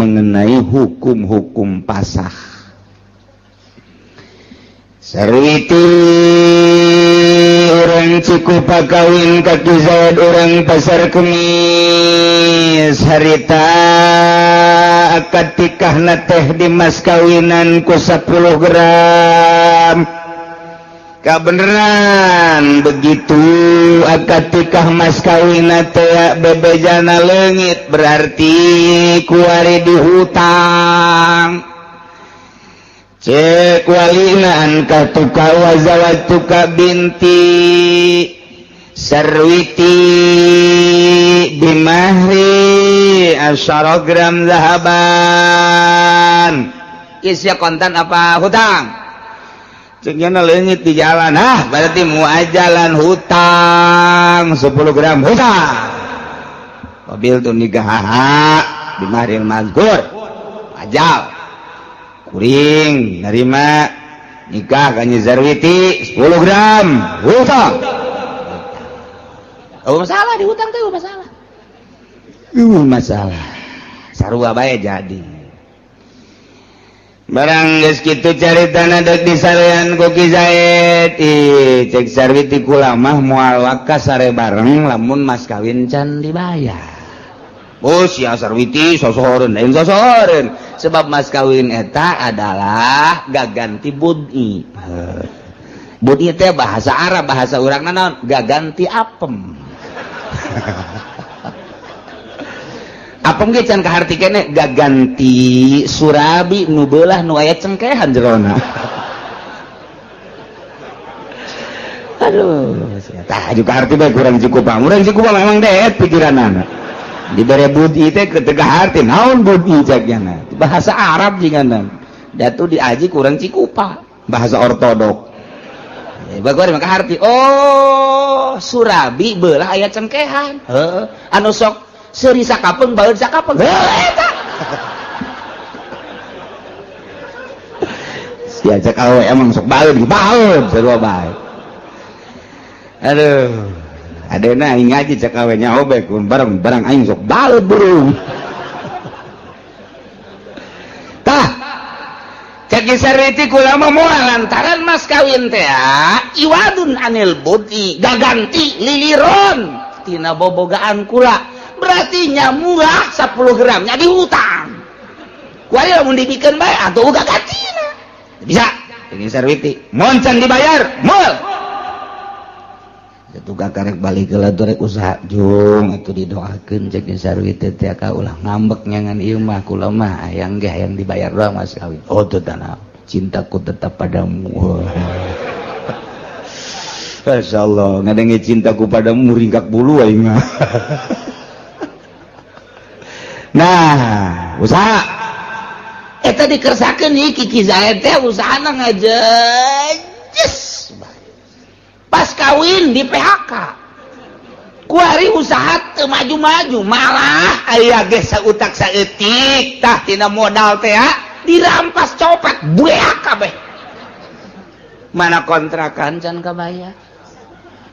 mengenai hukum-hukum pasah. Sarwiti urang Cikupa kawin ka Ki Zaid urang Pasar Kemis harita akad tikahna teh di mas kawinan ku 10 gram. Kabeneran begitu akad tikah mas kawinna teh bebejana leungit berarti kuari dihutang. Cek walina angka tuka wa zawatuka binti Sarwiti bimahri 10 gram zahaban. Isya kontan apa hutang? Ceknya leungit di jalan, ah berarti muajalan hutang 10 gram hutang. Mobil tuh nikah bimahril mazkur ajal kuring nerima nikah ka Nyi Sarwiti 10 gram hutang. Oh masalah di hutang teh masalah. Masalah. Sarua bae jadi. Barang geus kitu caritana deuk disarean ku Ki Zaid. Ih, cek Sarwiti kula mah moal waka sare bareng lamun mas kawin can dibayar. Oh sia Sarwiti sosohoreun, lain sosohoreun. Sebab mas kawin eta adalah gaganti bud'i. Bud'i teh bahasa Arab, bahasa urang naon? Gaganti apem. Apem ge can kaharti keneh gaganti surabi nu beulah nu aya cengkehan jerona. Aduh, tah juga harti bae kurang Cikupa. Urang Cikupa memang deet pikiranana. Dibere budi teh ketika harti naon budi caknya bahasa Arab jingana datu diaji kurang Cikupa bahasa ortodok bagus maka harti oh surabi beulah aya cengkehan heuh anu sok seuri sakapeung baeud sakapeung heuh eta sia cek awe emang sok baeud baeud sarua bae aduh adena aing ngaji cek awe nya obek bareng barang aing sok balut burung. Tah cek Sarwiti kula mah moal lantaran mas kawin teh iwadun anil budi gaganti liliron tina bobogaan kula berarti nya murah 10 gram nya dihutang. Kuari lamun dibikeun bae atuh uga gantina. Bisa ini Sarwiti mun can dibayar moal. Tukang karek balik ke rek usaha jung atuh didoakeun cek Sarwiti teh ka ulah ngambek nyangan ieu mah kula mah hayang ge hayang dibayar doang mas kawin. Oh teu tanah cintaku tetap padamu. Masyaallah ngadenge cintaku padamu ringkak bulu aing mah. Nah, usaha eta dikersakeun ieu Ki Zaid teh usahana ngajejes. Pas kawin di PHK kuari usaha teu maju-maju malah aya ge sautak saeutik tah tina modal teh dirampas copet bueak kabeh. Mana kontrakan can kabayar,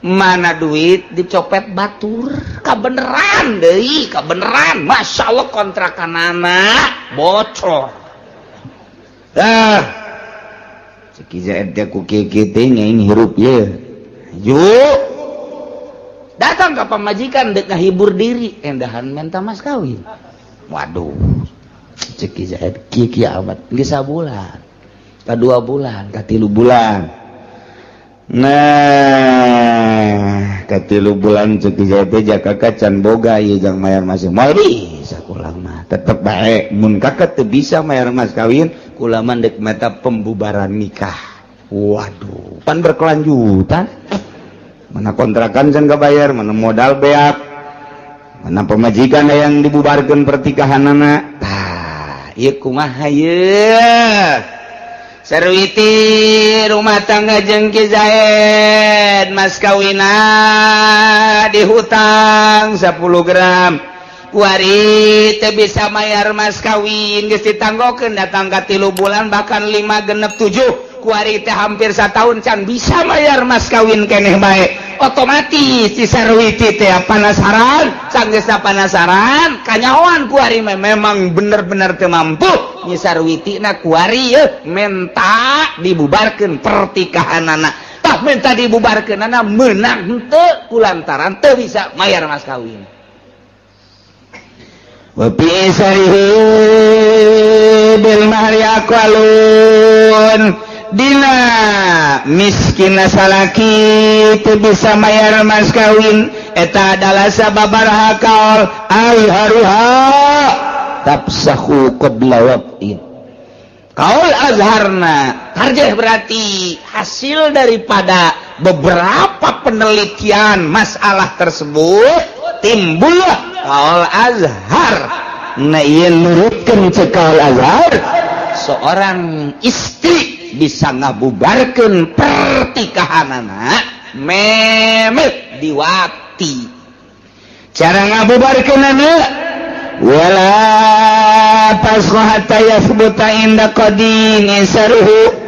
mana duit dicopet batur, kabeneran deui kabeneran masyaallah kontrakanana bocor. Tah Ki Zaid teh ku kieu teh nyaing hirup ye. Yuk datang ke pamajikan dek ngahibur diri endahan minta mas kawin. Waduh cek Ki Zaid kieu amat geus sabulan ka 2 bulan ka 3 bulan. Nah ka 3 bulan cek Ki Zaid teh jaka can boga ieu jang mayar mas moal bisa kula mah tetep bae mun kakak teu bisa mayar mas kawin kula mah deuk meta pembubaran nikah. Waduh pan berkelanjutan. Mana kontrakan can kabayar, mana modal beak, mana pemajikan yang dibubarkan pertikahanana. Tah, ieu kumaha ieu? Sarwiti rumah tangga jeung Ki Zaid, mas kawina dihutang 10 gram. Kuari teu bisa mayar mas kawin geus ditanggokeun datang ka 3 bulan bahkan 5 genep 7. Kuari teh hampir satahun can bisa bayar mas kawin keneh bae. Otomatis si Sarwiti teh penasaran, sanggeusna penasaran, kanyahoan kuari memang bener-bener teu mampu. Nyi Sarwiti na kuari yeuh menta dibubarkeun pertikahanana. Tah menta dibubarkeunana meunang henteu kulantaran teu bisa mayar mas kawin. Wa bi isarihi bil mahri aqwalun. Dina miskina salaki teu bisa mayar mas kawin eta adalah sababaraha kaul alharuha tafsahu qabla waqtin. Kaul azharna tarjih berarti hasil daripada beberapa penelitian masalah tersebut timbullah kaul azhar. Nah ieu nurutkeun ceuk kaul azhar seorang istri bisa ngabubarkeun pertikahanana memet diwati. Cara ngabubarkeunana wala fasakha hatta yathbuta inda qadin isaruhu.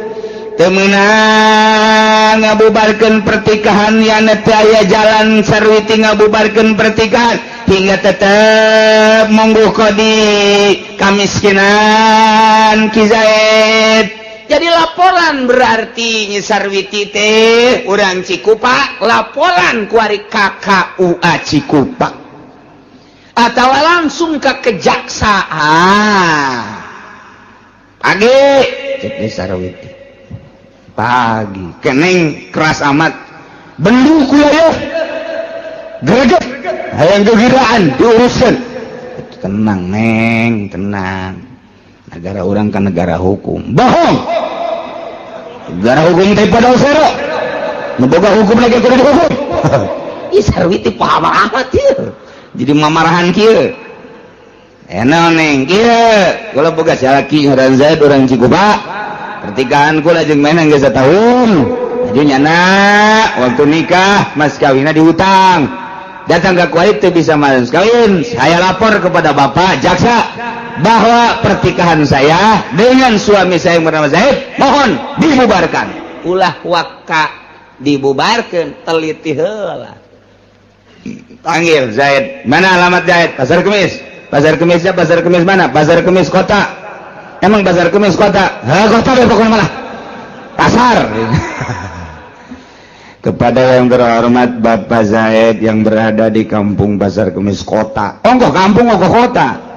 Teu meunang ngabubarkeun pertikahan yana teu aya jalan Sarwiti ngabubarkeun pertikahan hingga tetep monggo qadi kamiskinan Ki Zaid. Jadi laporan berarti Nyi Sarwiti teh urang Cikupa, laporan kuari KKUA Cikupa atau langsung ke kejaksaan. Pagi cek Nyi Sarwiti. Pagi keneng keras amat bendu kula yeuh. Greget hayang gegiraan diuruskeun. Tenang neng, tenang. Negara orang kan negara hukum. Bohong. Negara hukum teh pada sero. Nu boga hukum lagi kudu dihukum. Ih Sarwiti paham amat ieu. Jadi mamarahan kieu. Enak neng kieu. Kula boga salaki ngaran Zaid urang Cikupa. Pertikahan kula jeung menang geus satahun. Jadi nyana waktu nikah mas kawinna dihutang. Datang ke kuari teu bisa mas kawin. Saya lapor kepada bapak jaksa bahwa pertikahan saya dengan suami saya yang bernama Zaid mohon dibubarkan. Ulah waka dibubarkan, teliti heula. Panggil Zaid, mana alamat Zaid? Pasar Kemis. Pasar Kemisnya Pasar Kemis mana? Pasar Kemis kota. Emang Pasar Kemis kota? Hah, kota deh pokoknya malah. Pasar. Kepada yang terhormat Bapak Zaid yang berada di kampung Pasar Kemis kota. Ongkoh kampung ongkoh kota.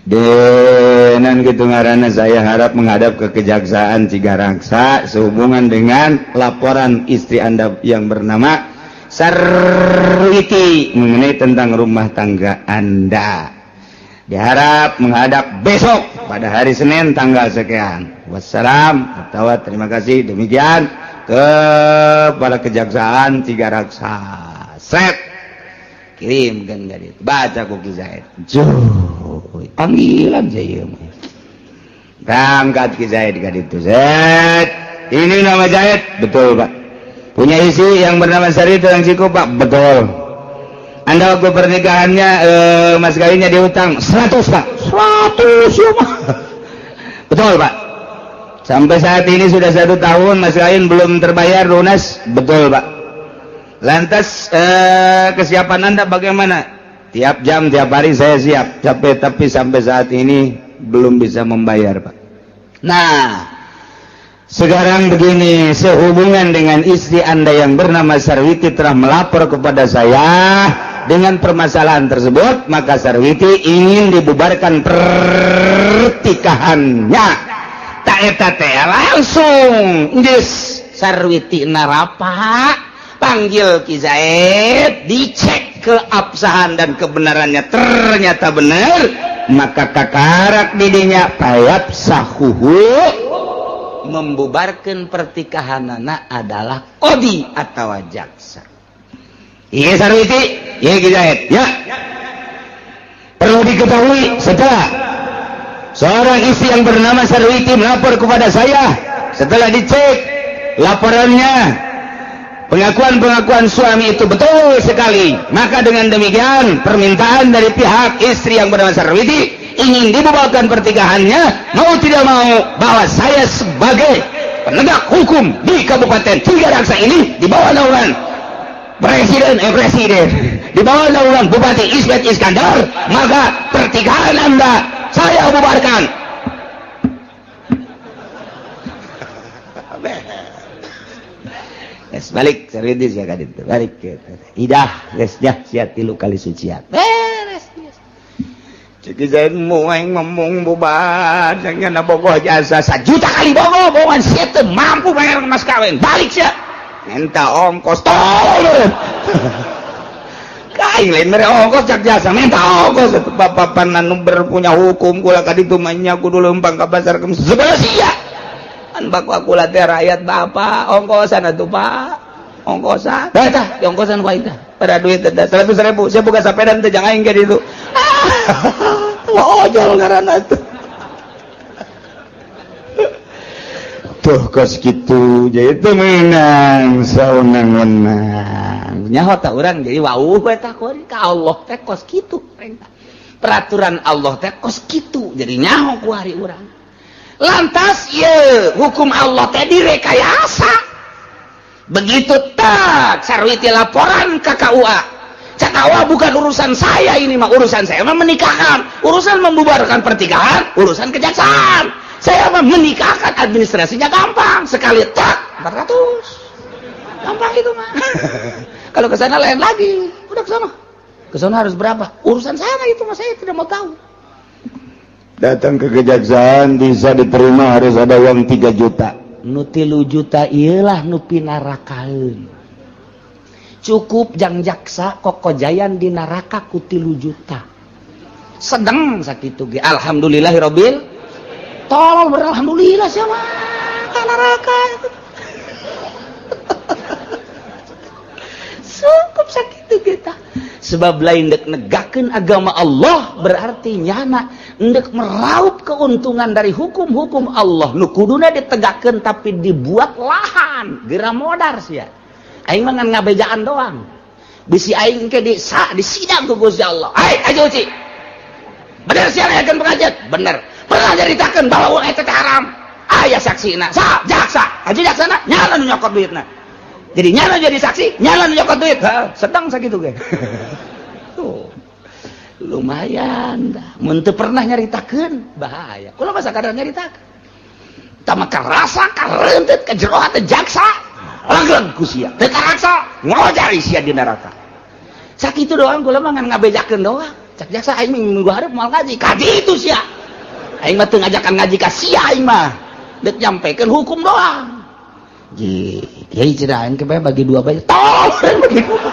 Denan gitu ngarana saya harap menghadap ke Kejaksaan Cigaraksa sehubungan dengan laporan istri Anda yang bernama Sarwiti mengenai tentang rumah tangga Anda. Diharap menghadap besok pada hari Senin tanggal sekian. Wassalam atau terima kasih demikian kepada Kejaksaan Cigaraksa. Set. Kirim kan gadis baca ku Ki Zaid. Joy panggilan saya mah. Berangkat Ki Zaid gadis itu. Zaid, ini nama Zaid, betul Pak. Punya isi yang bernama Sarwiti orang Cikupa, betul. Anda waktu pernikahannya mas kawinnya dihutang 100 Pak. 100 ya Pak. Betul Pak. Sampai saat ini sudah 1 tahun mas kawin belum terbayar lunas, betul Pak. Lantas kesiapan Anda bagaimana? Tiap jam, tiap hari saya siap. Capek, tapi sampai saat ini belum bisa membayar, Pak. Nah, sekarang begini, sehubungan dengan istri Anda yang bernama Sarwiti telah melapor kepada saya dengan permasalahan tersebut, maka Sarwiti ingin dibubarkan pertikahannya. Tak eta teh langsung geus Sarwiti narapa. Panggil Ki Zaid, dicek keabsahan dan kebenarannya, ternyata benar, maka kakarak didinya payap sahuhu membubarkan pertikahanana adalah qadi atau jaksa. Iya Sarwiti, iya Ki Zaid, ya. Perlu diketahui setelah seorang istri yang bernama Sarwiti melapor kepada saya, setelah dicek laporannya, pengakuan-pengakuan suami itu betul sekali. Maka dengan demikian permintaan dari pihak istri yang bernama Sarwiti ingin dibubarkan pertikahannya, mau tidak mau bahwa saya sebagai penegak hukum di Kabupaten Tigaraksa ini di bawah naungan presiden di bawah naungan Bupati Ismet Iskandar, maka pertikahan Anda saya bubarkan. Yes, balik serius ya kan itu. Balik idah geus nya sia tilu kali sucian. Beres. Cek zain aing ngomong bubar jangan bogoh jasa 1 juta kali bogoh bogohan sia teu mampu bayar mas kawin. Balik sia. Minta ongkos tolol. Kaing lain mere ongkos cak jasa minta ongkos bapapan anu berpunya hukum kula ka ditu mah nya kudu leumpang ka pasar sebelah sia. An bakwa kula teh rakyat bapak ongkosan atuh Pak. Ongkosan. Tah tah di ongkosan ku aing tah. Pada duit teh 100.000 sia boga sapeda teh jang aing ge ditu. Wah ojol ngaranna tuh. Tuh kos kitu jadi teu meunang saunang-unang. Nyaho tah urang jadi wauh we tah ka Allah teh kos kitu. Peraturan Allah teh kos kitu jadi nyaho ku hari urang. Lantas ye hukum Allah teh direkayasa. Begitu tak sarwiti laporan ke KUA. Cakawa bukan urusan saya ini mah, urusan saya mah menikahkan, urusan membubarkan pertikahan, urusan kejaksaan. Saya mah menikahkan, administrasinya gampang, sekali tak 400. Gampang itu mah. Kalau ke sana lain lagi, udah ke sana. Ke sana harus berapa? Urusan sana itu mah saya tidak mau tahu. Datang ke kejaksaan bisa diterima harus ada uang 3 juta. Nu 3 juta iyalah nu pinarakaeun. Cukup jang jaksa kokojayan di neraka ku 3 juta. Sedeng sakitu ge alhamdulillahirabbil. Tolol beralhamdulillah siapa ka neraka. Cukup sakitu ge tah. Sebab lain dek negakeun agama Allah berarti nyana ndek meraup keuntungan dari hukum-hukum Allah nu kuduna ditegakkeun tapi dibuat lahan geura modar sia. Aing mah ngan ngabejaan doang. Bisi aing ke di sidang ku Gusti Allah. Ai aja uci. Bener sia ngayakeun pengajian? Bener. Pernah nyaritakeun bahwa uang eta teh haram. Aya saksina. Sa jaksa. Aja jaksana nyala nu nyokot duitna. Jadi nyala jadi saksi, nyala nu nyokot duit. Heeh, sedang sakitu ge. Tuh. Lumayan dah. Mun teu pernah nyaritakeun bahaya. Kula mah sakadar nyaritakeun. Tah mah karasa kareunteut ka jero hate jaksa. Langgang ku sia. Teu karaksa ngojar sia di neraka. Sakitu doang kula mah ngan ngabejakeun doang. Cak jaksa aing minggu hareup moal ngaji. Kaji itu sia. Aing mah teu ngajakan ngaji ka sia aing mah. Deuk nyampekeun hukum doang. Ji, kiai cenah aing ke bagi dua bae. Tolong bagi dua.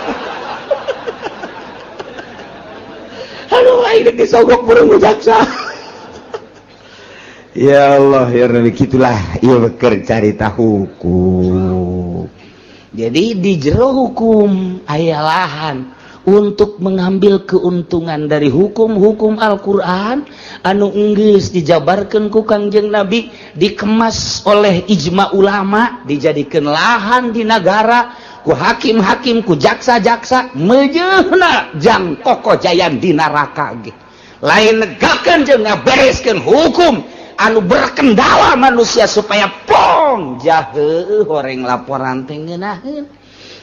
Aduh aing deuk disogok burung ku jaksa. Ya Allah ya Rabbi, gitulah ieu beker carita hukum. Jadi di jero hukum aya lahan untuk mengambil keuntungan dari hukum-hukum Al-Qur'an anu enggeus dijabarkeun ku Kangjeng Nabi, dikemas oleh ijma ulama, dijadikeun lahan di nagara ku hakim-hakim, ku jaksa-jaksa mejeuna jang kokojayan di neraka ge. Lain negakeun jeung ngabereskeun hukum anu berkendala manusia supaya pong jahe horeng laporan teh ngeunaheun.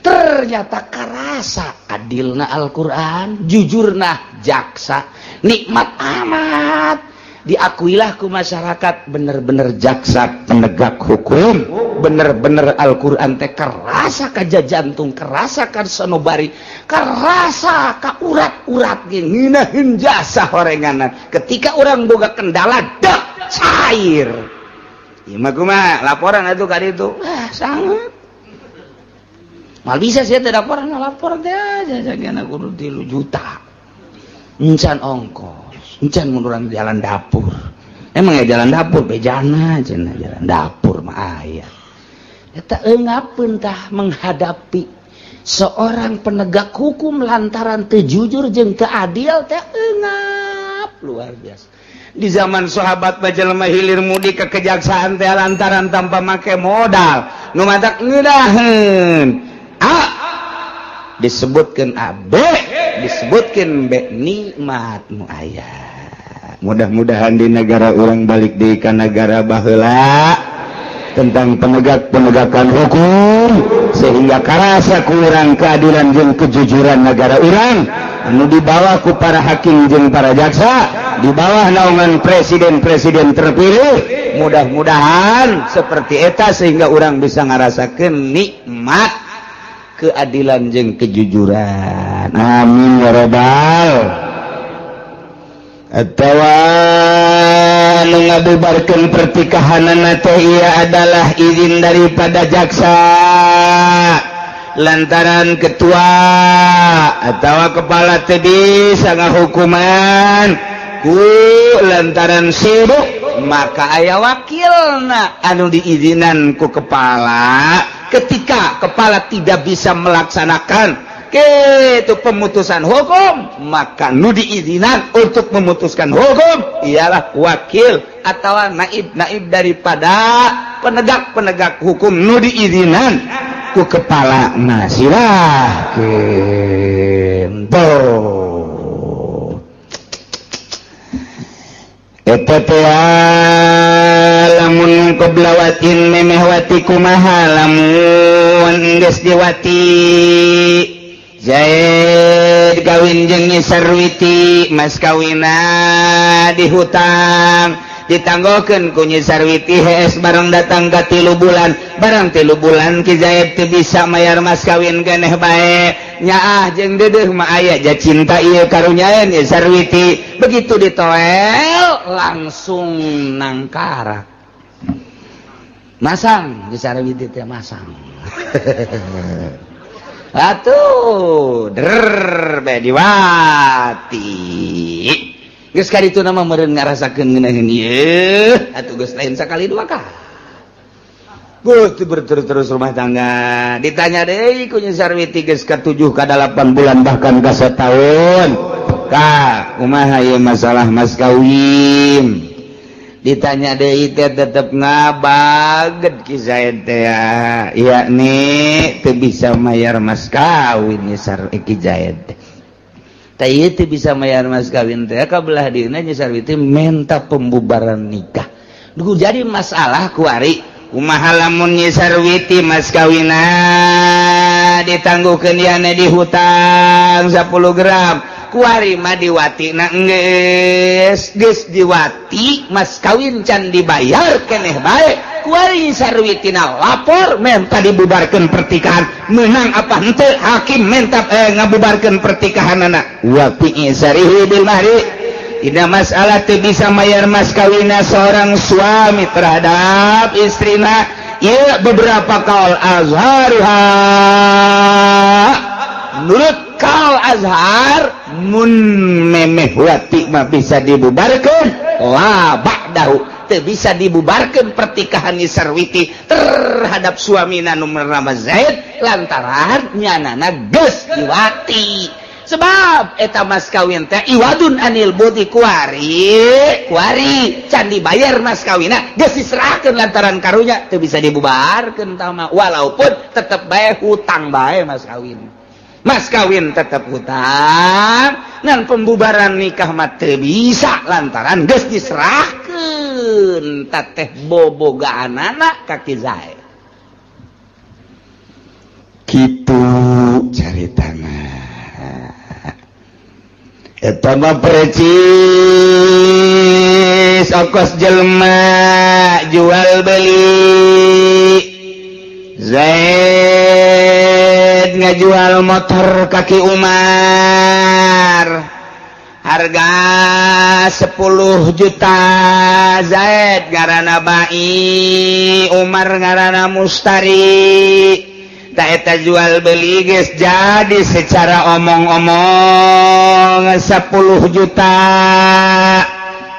Ternyata karasa adilna Al-Qur'an, jujurna jaksa, nikmat amat diakuilah ku masyarakat bener-bener jaksa penegak hukum, bener-bener Al-Qur'an teh kerasa ka jantung, kerasa ka sanobari, kerasa ka urat-urat ge ngeunaheun jasa horenganan. Ketika orang boga kendala dek cair. Ieu mah kumaha laporan atuh ka ditu. Ah, sangat. Mal bisa sih teh laporan, lapor teh aja jagana kudu 3 juta. Encan ongkos, encan mun urang jalan dapur. Emang ya jalan dapur bejana cenah jalan dapur mah aya. Eta eungapeun tah menghadapi seorang penegak hukum lantaran teu jujur jeung teu adil teh eungap luar biasa. Di zaman sahabat mah jelema hilir mudik ke kejaksaan teh lantaran tanpa make modal nu matak ngeunaheun. A disebutkeun A, B disebutkeun B, nikmat nu aya. Mudah-mudahan di negara urang balik deui ka negara baheula tentang penegak-penegakan hukum sehingga karasa kurang keadilan jeung kejujuran negara urang anu dibawa ku para hakim jeung para jaksa di bawah naungan presiden-presiden terpilih. Mudah-mudahan seperti eta sehingga orang bisa ngarasakeun nikmat keadilan jeung kejujuran. Amin ya rabbal. Atawa nu ngabubarkeun pertikahanana teh ieu adalah izin daripada jaksa lantaran ketua atawa kepala teh bisa ngahukuman ku lantaran sibuk maka aya wakilna anu diizinan ku kepala. Ketika kepala tidak bisa melaksanakan itu pemutusan hukum maka nu diizinan untuk memutuskan hukum ialah wakil atau naib-naib daripada penegak-penegak hukum nu diizinan ku kepala. Nah silahkeun tuh eta teh lamun qoblawatin memeh wati kumaha lamun geus diwati Zaid kawin jeung Nyi Sarwiti mas kawina dihutang ditanggokeun ku Nyi Sarwiti hees barang datang ka 3 bulan barang 3 bulan Ki Zaid teu bisa mayar mas kawin keneh bae nyaah jeung deudeuh mah aya ja cinta ieu karunyaeun Nyi Sarwiti. Begitu ditoel langsung nangkarak masang Nyi Sarwiti teh masang. Atuh der bae diwati geus ka ditu mah meureun ngarasakeun ngeunaheun ieu atuh geus lain sakali dua kali. Geus berterus-terus rumah tangga ditanya deui ku Nyi Sarwiti geus ka 7 ka 8 bulan bahkan ka sataun ka kumaha ieu masalah mas kawin. Ditanya deui teh tetep ngabaget Ki Zaid teh yakni teu bisa mayar mas kawin Nyi Sarwiti Ki Zaid teh. Tah ieu teu bisa mayar mas kawin teh ka belah dieuna Nyi Sarwiti menta pembubaran nikah. Duh jadi masalah kuari kumaha lamun Nyi Sarwiti mas kawina ditangguhkeun ieu di hutang 10 gram kuari mah diwatina geus geus diwati mas kawin can dibayar keneh bae kuari Sarwitina lapor menta dibubarkeun pertikahan meunang apa henteu hakim menta ngabubarkeun pertikahanana wa fi isarihi bil mahri. Dina masalah teu bisa mayar mas kawina seorang suami terhadap istrina ieu beberapa kaul azhariha. Menurut kaul azhar mun memeh wati mah bisa dibubarkeun la ba'dahu teu bisa dibubarkeun pertikahan Nyi Sarwiti terhadap suamina nu bernama Zaid lantaran nyanana geus diwati sebab eta mas kawin teh iwadun anil budi kuari kuari can dibayar mas kawina geus diserahkeun lantaran karunya teu bisa dibubarkeun tah mah walaupun tetep bae hutang bae mas kawin. Mas kawin tetap hutang dan pembubaran nikah mah teu bisa lantaran geus diserahkeun teteh bobogaanana ka Ki Zaid. Kitu caritana. Eta mah precis ongkos jelema jual beli. Zaid ngajual motor kaki Umar harga 10 juta. Zaid ngaranna Bai, Umar ngaranna Mustari. Ta eta jual beli geus jadi secara omong-omong 10 juta.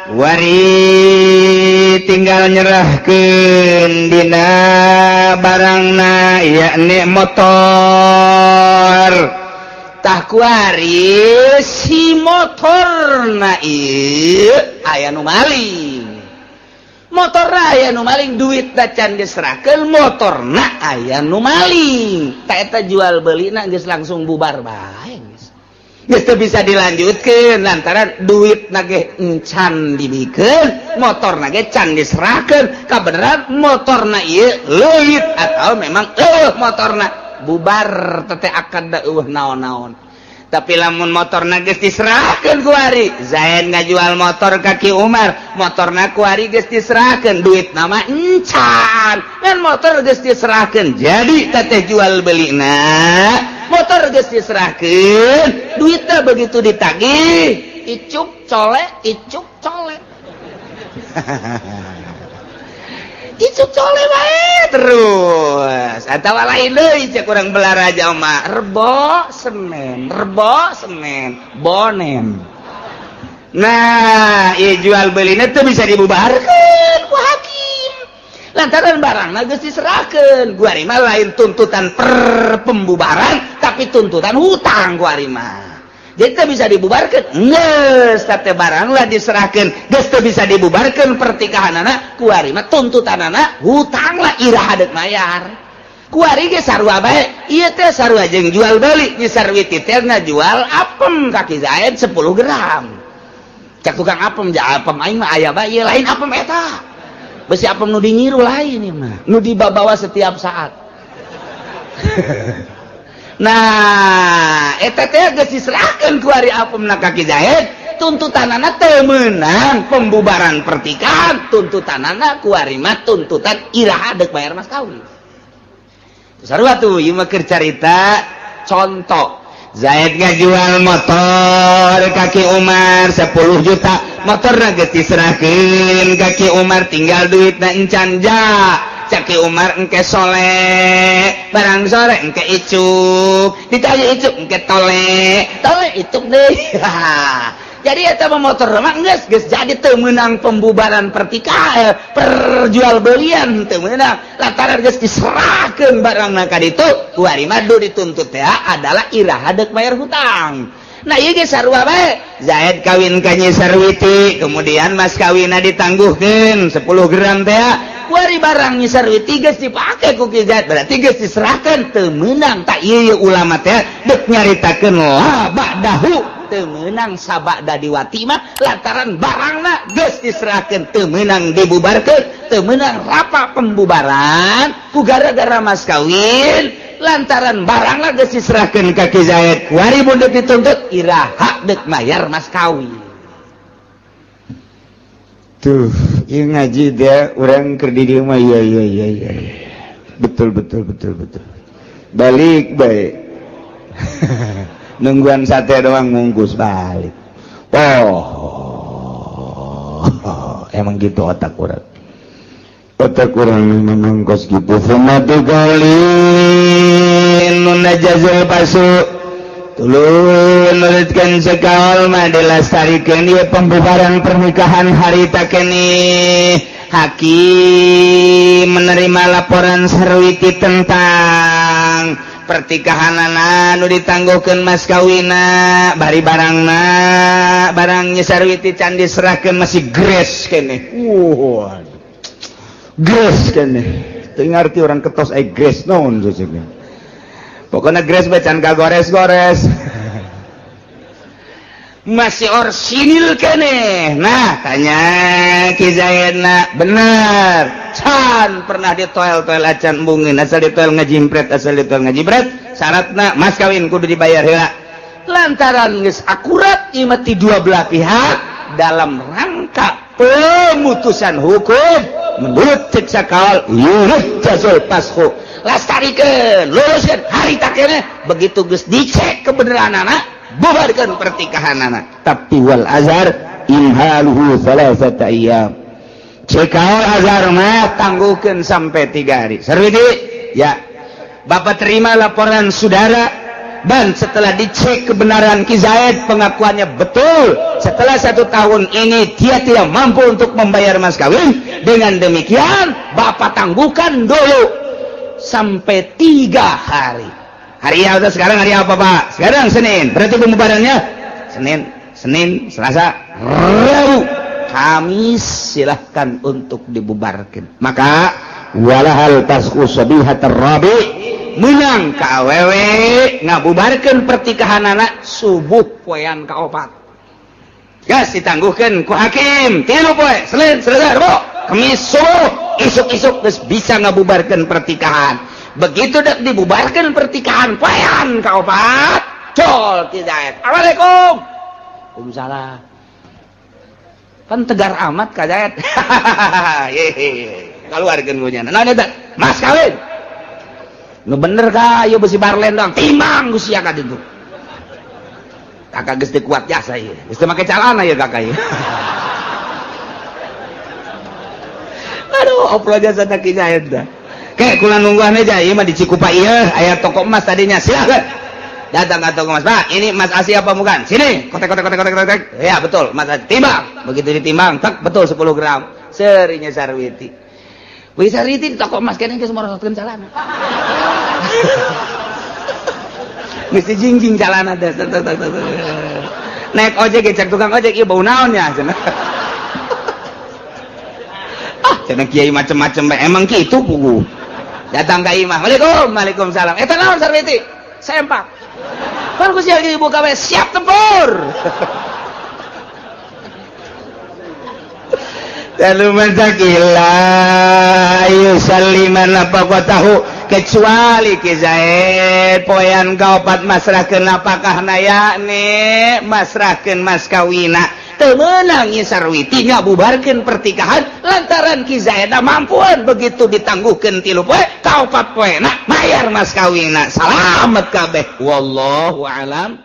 Wari tinggal nyerahkeun dina barangna yakni motor. Tah kuari si motorna ieu aya nu maling. Motorna aya nu maling, duitna can diserahkeun, motorna aya nu maling. Tah eta jual belina geus langsung bubar bae geus. Geus teu bisa dilanjutkeun lantaran duit nage encan dibikeun, motor nage can diserahkeun, kabeneran motorna ieu leuit atau memang eueuh motorna bubar teh akad da eueuh naon-naon. Tapi lamun motorna geus diserahkeun ku ari, Zaid ngajual motor ka Ki Umar, motorna ku ari geus diserahkeun, duitna mah encan. Kan motor geus diserahkeun, jadi teteh jual belina. Motor geus diserahkeun, duitna begitu ditagih, icuk colek, icuk colek. Icuk colek bae terus. Atawa lain deui cek urang Balaraja mah, Rebo Senin, Rebo Senin, bonen. Nah, ieu jual belina teu bisa dibubarkeun ku hakim. Lantaran barangna geus diserahkeun, kuari mah lain tuntutan per pembubaran, tapi tuntutan hutang kuari mah. Jadi teu bisa dibubarkeun. Geus teh barang lah diserahkeun, geus teu bisa dibubarkeun pertikahanana, kuari mah tuntutanana hutang lah iraha deuk mayar. Kuari ge sarua bae, ieu teh sarua jeung jual beli, Nyi Sarwiti teh ngajual apem ka Ki Zaid 10 gram. Cak tukang apem, ja apem aing mah aya bae, ieu lain apem eta. Besi apem nu dinyiru lain ieu mah, nu dibawa setiap saat. Nah, eta teh geus diserahkeun ku ari apemna ka Ki Zaid, tuntutanana teu meunang pembubaran pertikahan, tuntutanana ku ari mah tuntutan iraha deuk bayar mas kawin. Sarua tuh ieu mah keur carita contoh. Zaid ngajual motor ka Ki Umar 10 juta, motorna geus diserahkeun ka Ki Umar, tinggal duitna encan ja. Cak Ki Umar engke sole, barang sore engke icuk, ditanya icuk engke tole, tole icuk deui. Jadi eta mah motor mah geus geus jadi teu meunang pembubaran pertikahan, perjual belian teu meunang lantaran geus diserahkeun barangna ka ditu, kuari mah dituntut teh adalah iraha deuk bayar hutang. Nah ieu ge sarua bae, Zaid kawin ka Nyi Sarwiti, kemudian mas kawinna ditangguhkeun 10 gram teh. Kuari barang Nyi Sarwiti geus dipake ku Ki Zaid, berarti geus diserahkeun teu meunang. Tak ieu ulama teh deuk nyaritakeun la ba'dahu teu meunang sabada diwati mah lantaran barangna geus diserahkeun teu meunang dibubarkeun, teu meunang rapa pembubaran ku gara-gara mas kawin lantaran barangna geus diserahkeun ka Ki Zaid. Kuari mun deuk dituntut iraha deuk mayar mas kawin. Tuh, ieu ngaji dia urang keur di dieu mah iya iya iya iya. Betul betul betul betul. Balik bae. Nungguan sate doang mungkus balik. Oh, emang gitu otak urang. Otak urang memang kos gitu. Summa tukalin nunajazul pasu. Tuluy nurutkeun sekaol mah dilestarikan ieu pembubaran pernikahan harita keneh. Hakim menerima laporan Sarwiti tentang pertikahanana nu ditangguhkeun mas kawina, bari barangna barang Nyi Sarwiti can diserahkeun masih gres keneh. Wah, gres keneh. Teu ngarti urang ketos ai gres naon seuseukna. Pokoknya gres bae can kagores-gores. Masih orsinil keneh. Nah, tanya Ki Zaidna, bener. Can pernah ditoel-toel acan embungeun, asal ditoel ngajimpret, asal ditoel ngajimpret, syaratna mas kawin kudu dibayar heula. Lantaran geus akurat ieu mah ti dua belah pihak dalam rangka pemutusan hukum menurut cek sakaol yurjazul pashu. Lestarikan, luluskan harita keneh, begitu geus dicek kebenaranana, bubarkan pertikahanana. Tapi wal azhar imhaluhu thalathata ayyam. Cekal azhar mah tangguhkeun sampai 3 hari. Sarwiti, ya. Bapak terima laporan saudara dan setelah dicek kebenaran Ki Zaid pengakuannya betul. Setelah 1 tahun ini dia tidak mampu untuk membayar mas kawin. Dengan demikian Bapak tangguhkan dulu sampai 3 hari. Hari ya udah sekarang hari apa Pak? Sekarang Senin. Berarti pembubarannya Senin, Senin, Selasa, Rabu, Kamis silahkan untuk dibubarkan. Maka walahal tasqu sabihatar rabi Menang ka awewe ngabubarkeun pertikahanana subuh poean kaopat. Gas ditangguhkeun ku hakim 3 poe, Senin, Selasa, Rebo, Kamis subuh, isuk-isuk geus bisa ngabubarkeun pertikahan. Begitu dek dibubarkeun pertikahan poean kaopat, col Ki Zaid. Assalamualaikum. Waalaikumsalam. Kan tegar amat Ka Zaid. Hehehe. Kaluarkeun ku nya. Naon eta? Mas kawin. Nu bener ka ieu besi barlen doang. Timbang ku sia ka ditu. Kakak geus teu kuat jasa ieu. Geus teu make calana ieu kakak ieu. Aduh, oplo jasa da Ki Zaid teh. Ke kula nungguan aja ieu mah di Cikupa ieu aya toko emas tadinya. Silakan. Datang ke toko emas, Pak, ini emas asli apa bukan? Sini, kotek kotek kotek kotek kotek. Ya, betul, emas asli. Timbang. Begitu ditimbang, tek betul 10 gram. Serinya Sarwiti. Wih Sarwiti di toko emas kene geus morosotkeun calana. Mesti jingjing calana teh. Naik ojek cek tukang ojek ieu bau naon nya cenah. Ah, cenah kiai macem-macem bae emang kitu pugu. Datang ka imah. Waalaikum, waalaikumsalam. Eta naon Sarwiti? Sempak. Pan ku sia dibuka we siap tempur. Lalu mantakila yusalliman nafaqatahu kecuali Ki Zaid poean kaopat masrahkeun napakahna yakni masrahkeun mas kawina teu meunang Nyi Sarwiti ngabubarkeun pertikahan lantaran Ki Zaid mampuan begitu ditangguhkeun 3 poe kaopat poena mayar mas kawina salamet kabeh wallahu alam.